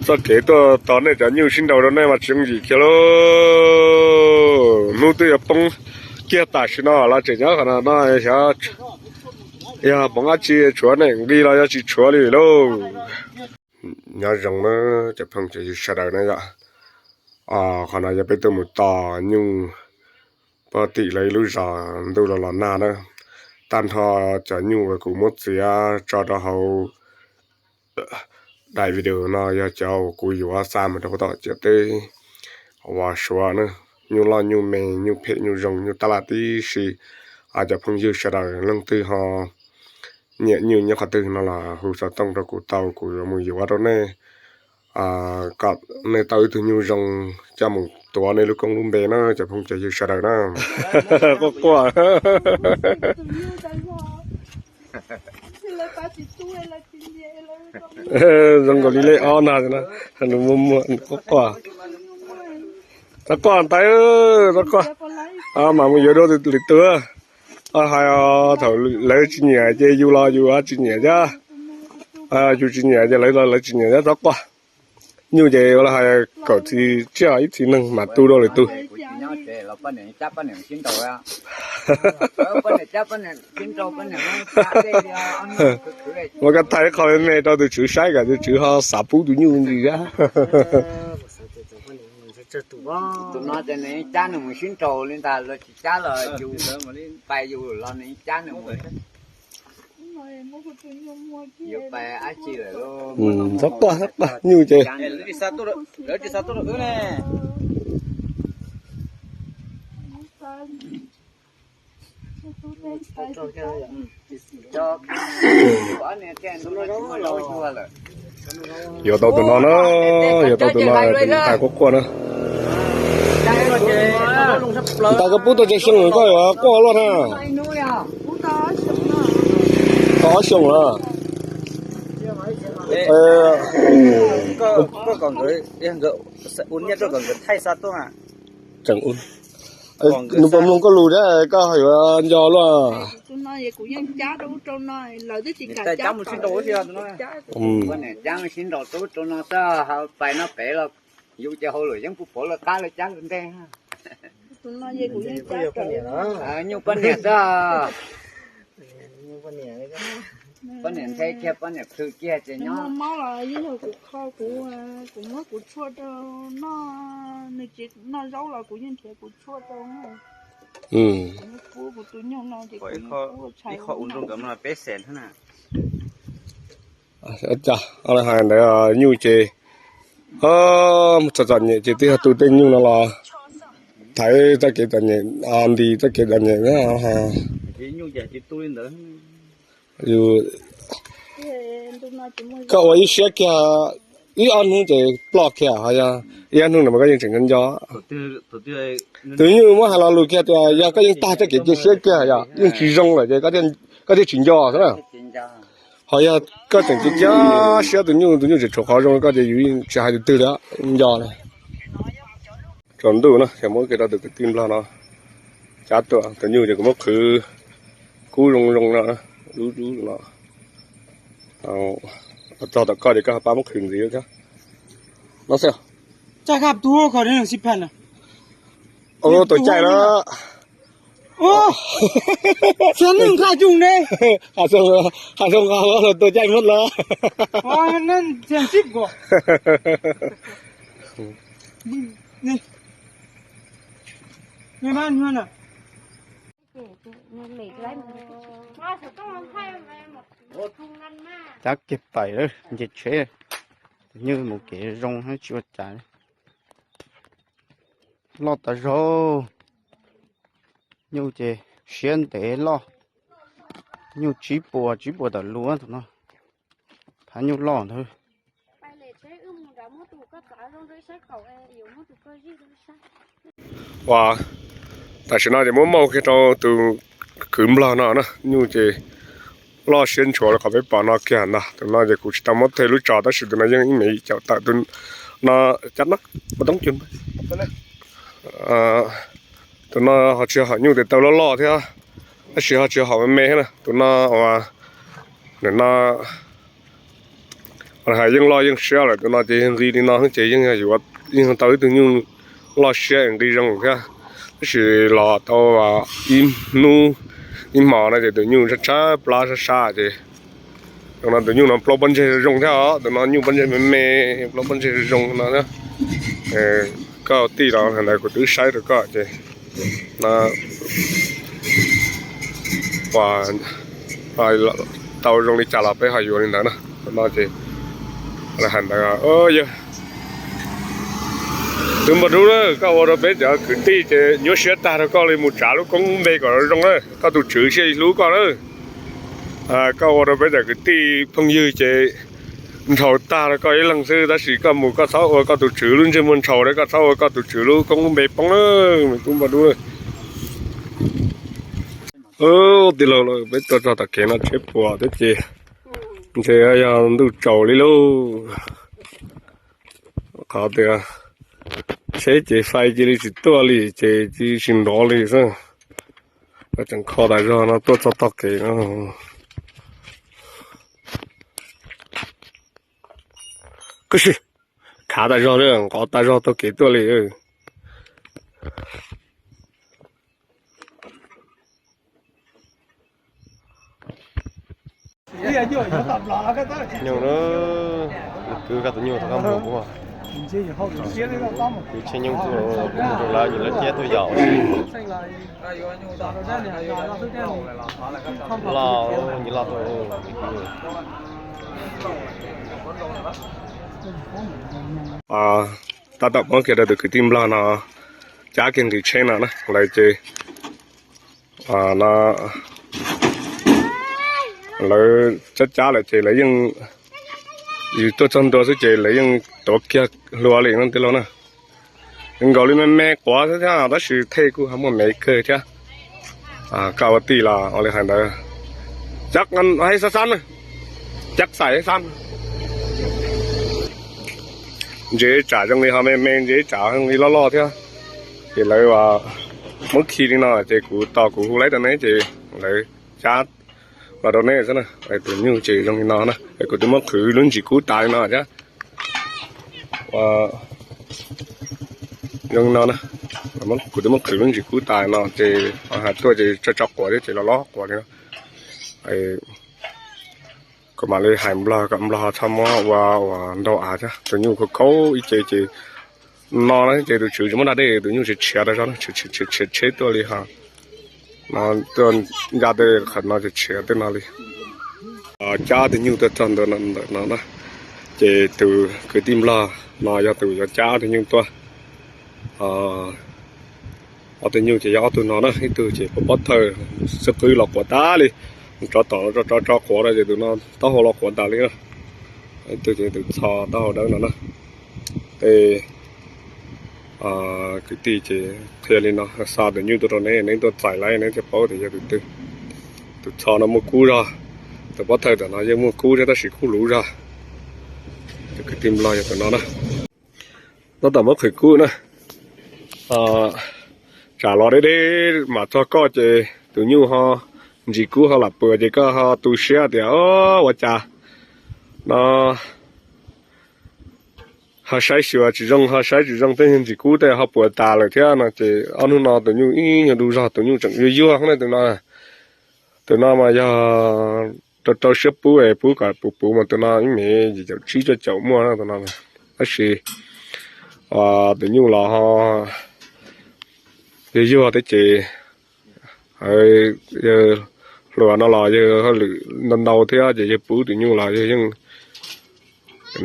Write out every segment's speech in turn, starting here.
Txoj kev tuaj tos nej cov nyuj sib nraus rau nej mas tsis yooj yim kiag lauj. Hnub twb yuav poob kiag tam sim no los tseem nyob qhov no no, xyov yog hmoov dab tsi tshuav nej nqi los yog tsis tshuav li lauj. Nyob zoo na cov phooj cov ywg sawv daws na yom. Qhov no yog peb tuaj mus tos nyuj puag tim lawv ib lub zos ntuj los los nag na. Tag nrho cov nyuj uas kuv muab txiav tso rau hauv daim video no yog cov uas kuv yuav xa mus rau puag tom ciam teb uas Suav na. Nyuj loj nyuj me, nyuj phem nyuj zoo, nyuj tab laj tib si. Cov phooj ywg sawv daws leej twg ho nyiam nyuj nyob qhov twg no los hu xov tooj rau kuv tau, kuv yuav mus yuav rau nej kom nej tau ib tug nyuj zoo coj mus tuav nej lub koob lub npe na cov phooj cov ywg sawv daws na. Quaj quaj. Zoo nkaus li lej ob na, nws muag muag quaj quaj. Txhob quaj ntawd, txhob quaj. Mas mus yuav dua lwm tus. Hais thaum lawv tsis nyiam ces yus los yus tsis nyiam thiab, yus tsis nyiam ces lawv los lawv tsis nyiam thiab, txhob quaj. Nyuj ces ua li hais kaum txhis tsiaj ib txhis neeg mas tu dua lwm tus. Muab koj thaij qho me me rau tus tswv saib kom tus tswv ho xav pub tus nyuj ntxiv thiab. Tus no ces nws cab nws mus sib nraus li ntag, lawv tsis cab los yus, pais yus los nws cab nws mus. Txhob quaj, txhob quaj, nyuj ces. Yuav tau tus no na, yuav tau tus no, tus ntawd quaj quaj na. Ntawd koj pub tau tsawg xyoo koj yuav quaj luaj na? Tau ob xyoo lawm. Nws puas mloog koj lus thiab koj yuav nco luaj? Pais no pem los yus ces hauj lwm yeej pub pov lawv qab lawv cab lawv ntej. Nyuj poj niam xwb. Poj niam nthe kiag, poj niam plhws kiag ces nyob. Mob los yeej yog kuv kho, kuv, kuv muab kuv tshuaj rau noj, nws tsis noj zaub los kuv yeej nrhiav kuv tshuaj rau. Kuv tus nyuj no ces kuv ib qho ua nroo nkawd no peb xees thiab na. Cas hais ntawd nyuj ces txom txom nyem ces twb yog tu tej nyuj no los thaiv txoj kev txom nyem, ntis txoj kev txom nyem. Koj ua ib siab kiag, ib ob hnub ces ploj kiag, ho yog ib ob hnub no mas koj yeej tseem nco nco. Tus nyuj muab hais lo lus kiag tias yog koj yeej tag txoj kev cia siab kiag yom, yeej tsis zoo lawm ces koj thiaj tsis nco xwb na. Ho yog koj tseem cia siab tus nyuj, tus nyuj tseem tshuav qhov zoo koj ces yus tsis hais tus twg li, nco na. Tsaus ntuj na, ces muab kiag rau tus kwv tij nplog no cab tuaj, tus nyuj ces kuv muab qhwv kub zoo zoo no, lub lub no. Txog tom koj ces koj ho pab muab qhwv ntxiv thiab. No xwb. Tus caij na. Hav Xoo nqa los tua caij muab lawm. Cab kiag pais nce tsheb, tus nyuj mus kev zoo tsis ua cas. Loj tas zog, nyuj ces siab ntev loj, nyuj tsib puas tsib puas tawm lus tus no, phav nyuj loj ntawd. Ua, tam sim no ces muab muab kiag rau tus kwv nplog no na, nyuj ces loj siab ntshuav li qhov peb pom no kiag ntag. Tus no ces kuv tsis tau muab teg lub tso tab sis tus no yeej ib me caum tawm tus no, cov no ua toob cu. Tus no ho tsis hom nyuj tes taw loj loj thiab, tab sis ho tsis hom me me thiab na. Tus no uas, nim no Hais yeej loj yeej siab lawm, tus no ces yog nqi li no ces yeej yog yuav, yeej tau ib tug nyuj loj siab nqi zoo thiab. Tab sis los tau ib hnub ib hmos no ces tus nyuj tshaib tshaib plab sab sab ces, no tus nyuj no plaub pob ntseg zoo thiab os, tus no nyuj pob ntseg me me, plaub pob ntseg zoo no. Koj tij los ntawd kuv twb saib rau koj ces no tau zoo li cas los peb ho yuav li ntawd na. No ces hais ntawd, yog tus npog dub, koj ua rau peb cov kwv tij ces nyuaj siab tag rau koj li, mus tsav lub koob lub npe kom zoo na, koj tus tswv thiaj li hlub koj na. Koj ua rau peb cov kwv tij phooj ywg ces ntshaus tag rau koj ib leeg xwb, tab sis koj mus koj txhob ua koj tus tswv lub ntsej muag ntshaus, koj txhob ua koj tus tswv lub koob lub npe poob na, me tub npog dub. Tij laug, peb tuaj txog tom kev no tsheb puas thiab ces ntshe yog ntuj tsaus li lauj. Qhov tias tsheb ces fais cia li tsis tuaj li ces cia li tsis nrov li xwb. Tseem kho tas zog no tuaj txog tog kev no. Khuv si, khav tas zog, nqov tas zog taug kev tuaj li. Nyuj, kwv koj tus nyuj tau koj mus ua, kwv tsheb nyuj tuaj, kuv mus rau lawv, nyias lawv cab tuaj yos. Los nyias los tuaj. Tab tom muab kiag rau tus kwv tij nplog no cab kiag nqis tsheb no na, lawv ces no lawv cab cab lawm ces lawv yeej, yus tuaj txog ntua xwb ces lawv yeej tuav kiag hlua li no tij laug na. Nkaus li me me quav xwb thiab tab sis thej kuj ho muaj me kawg thiab. Koj ua tij los ua li hais ntawd, cab xab xab na, cab xaim xab. Ntses tsam zoo li ho me me, ntses tsam zoo li loj loj thiab. Ces lawv muab khi li no ces kuv tos kuv hu laib rau neb ces lawv cab los rau neb xwb na. Tus nyuj ces zoo li no na, kuv twb muab qhwv lub ntsis kub tas li no thiab. Zoo li no, kuv twb muab qhwv lub ntsis kub tas li no ces hais tuaj ces tso tso quav thiab ces los loj quav li no. Kuv mam li hais nplog kom nplog txhob muab ua ua ntau av thiab, tus nyuj khaub khaub ib ce ces no na ces tus tswv tsis muab da dej, tus nyuj tshiav tshiav rau zog, tshiav tshiav tsheb tuaj li ho. No tuaj ncaj tej qhov no tshiav tshiav tej no li. Cab tus nyuj tuaj txog ntawm no na, ces tus kwv tij nplog no yog tus yuav cab ob tug nyuj tuaj. Ob tug nyuj ces yog ob tug no na, ib tug ces pov pob thawj xwb qwb los quav tas li, tsov tom tso tso quav rau ces tus no taub hau los quav tas li na. Ib tug ces tus txho taub hau dawb no na. Tej kwv tij ces qhia li no, xa tus nyuj tuaj rau neb, neb tuaj txais lawm neb thiaj paub tias yog tus twg. Tus txho no muaj kub zog, tus pob thawj tom no yeej muaj kub thiab tab sis kub luv zog. Tus kwv tij nplog yog tus no na. Tab tom muab qhwv kub na. Tsam los deb deb mam txog koj ces tus nyuj ho ntsis kub ho lam puas ces koj ho tu siab tias ua cas no ho saib xyuas tsis zoo, ho saib tsis zoo tej ntsis kub tej ho puas tas lawm thiab no ces ob hnub no tus nyuj ib nyuag du zog, tus nyuj tseem yuag yuag ne tus no. Tus no mas yog rau rau siab pub es pub kom puv puv mas tus no ib mev yim caum tsib cuaj caum muaj tus no. Tab sis tus nyuj los ho yog yuag thiab ces hluas no los yog hauj lwm ntau ntau thiab ces yog pub tus nyuj los yog yeej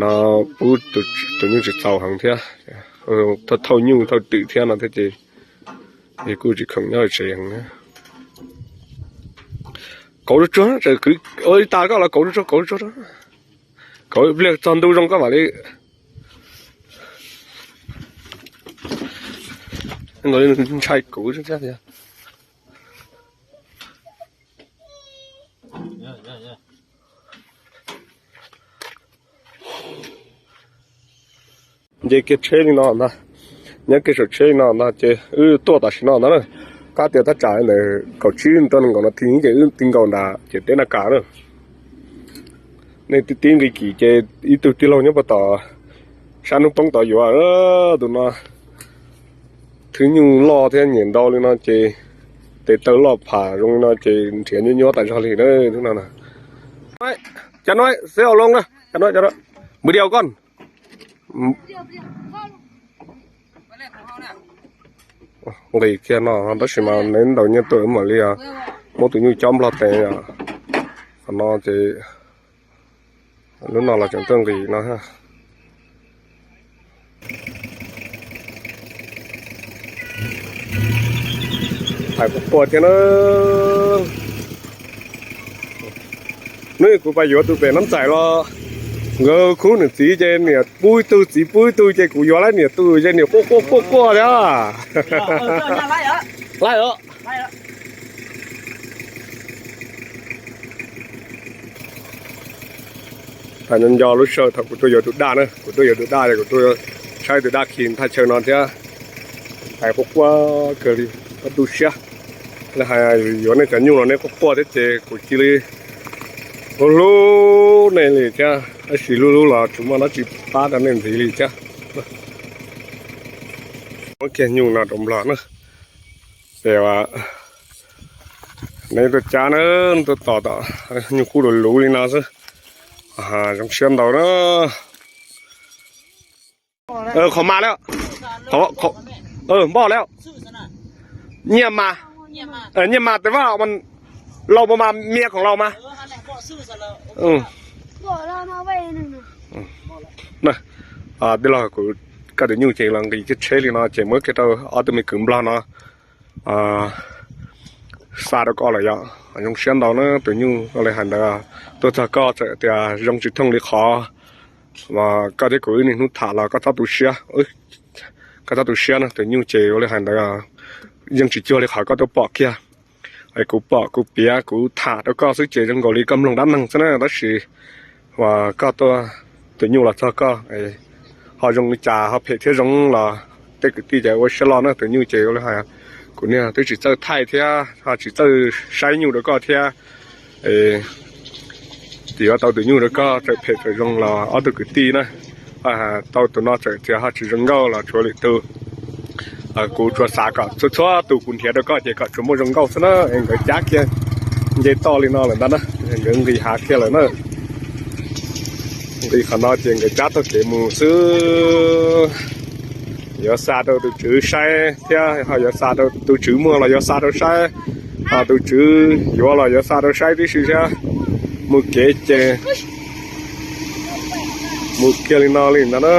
no pub tus nyuj tsis txaus heev thiab, thauj nyuj thauj twm thiab no thiab ces yog kuj tsis khoom nyob tsev heev. Kauv tsuag tsuag, ua ib tas koj los kauv tsuag tsuag, kauv tsuag tsuag, kauv ib pliag txog ntu zoo koj mam li ntshai kuv thiab. Nce kiag tsheb li no ntag, nyob kiag saum tsheb li no ntag ces wb tuaj tam sim no ntag na. Kab tias tab tsam ntawm kaum tsib rau nees nkaum nas this ces wb ti nkaus nram ciam teb na kam na. Nej tib tib nqi kim ces ib tug tij laug nyob puag tom sab hnub poob tod yuav. Tus no thwb nyuj loj thiab nyiam ntau li no ces tes taw loj pham zoo li no ces nrhiav nyuaj nyuaj tas zog li na. Cov no xeb au loo na, cov no, cov no, npws diau koj. Nqis kiag no tab sis mas neb ntaus nyiaj tuaj mam li muab tus nyuj cob nplog tes. Qhov no ces lub no los tseem tuaj nqis no. Hais quaj quaj thiab na. Hnub kuv pais yuav tus pem Nab Ntxais los nkawd khub niam txiv ces niam pub ib tug txiv pub ib tug ces kuv yuav lawm niam tus ces niam quaj quaj quaj quaj thiab. Laij os. Thaum nco nco lub sij hawm thaum kuv tuaj yuav tus daj na, kuv tuaj yuav tus daj es kuv tuaj saib tus daj khi thaj chaw no thiab. Hais quaj quaj kawg li, qab tu siab. Lawv hais yuav nej cov nyuj los nej quaj quaj thiab ces kuv cia li hlub hlub nej li thiab, tab sis hlub hlub los tsis muaj dab tsi pab rau nej ntxiv li thiab. Muab kiag nyuj no rau nplog na. Ces neb tuaj cab na, tuaj tos tom nyuj kub luv luv li no xwb. Zoo siab ntau na. Qhov mas lawm, npoj lawm. Nyiaj mas, nyiaj mas tes vaj, lau mas mas mias khoom laus mas. Tij laug, kuv koj tus nyuj ces los nqis kiag tsheb li no ces muab kiag rau ob tug me kwv nplog no xa rau koj lawm yom. Zoo siab ntau na tus nyuj, ua li hais ntawd tuaj txog koj txawm tias zoo tsis thooj li qhov koj thiab kuv wb niaj hnub tham los koj txhob tu siab, koj txhob tu siab na. Tus nyuj ces ua li hais ntawd yeej tsis cuag li qhov koj tuaj pom kiag. Es kuv pom kuv piav kuv tham rau koj xwb ces zoo nkaus li koj mloog dab neeg xwb na, tab sis uas koj tuaj, tus nyuj los txog koj ho zoo li cas ho phem thiab zoo los tej kwv tij ces ua siab loj na. Tus nyuj ces ua li hais kuv niag twb tsis txawj thaij thiab ho tsis txawj saib nyuj rau koj thiab. Tsis yuav tau tus nyuj rau koj txawm phem txawm zoo los ob tug kwv tij na. Tau tus no txawm tias ho tsis zoo nkauj los tshuav lwm tus. Kuv tsuas xav kom txhua txhua tus kuv nrhiav rau koj ces kom tsuas muaj zoo nkauj xwb na. Es nkawd cab kiag nce toj li no lawm ntag na, nkawd nqis hav kiag lawm na. Nqis qhov no ces nkawd cab taug kev mus xwb. Yuav xa rau tus tswv saib thiab ho yuav xa rau tus tswv muag los yuav xa rau saib, ho tus tswv yuav los yuav xa rau saib tib si thiab. Mus kev ces mus kiag li no li ntag na.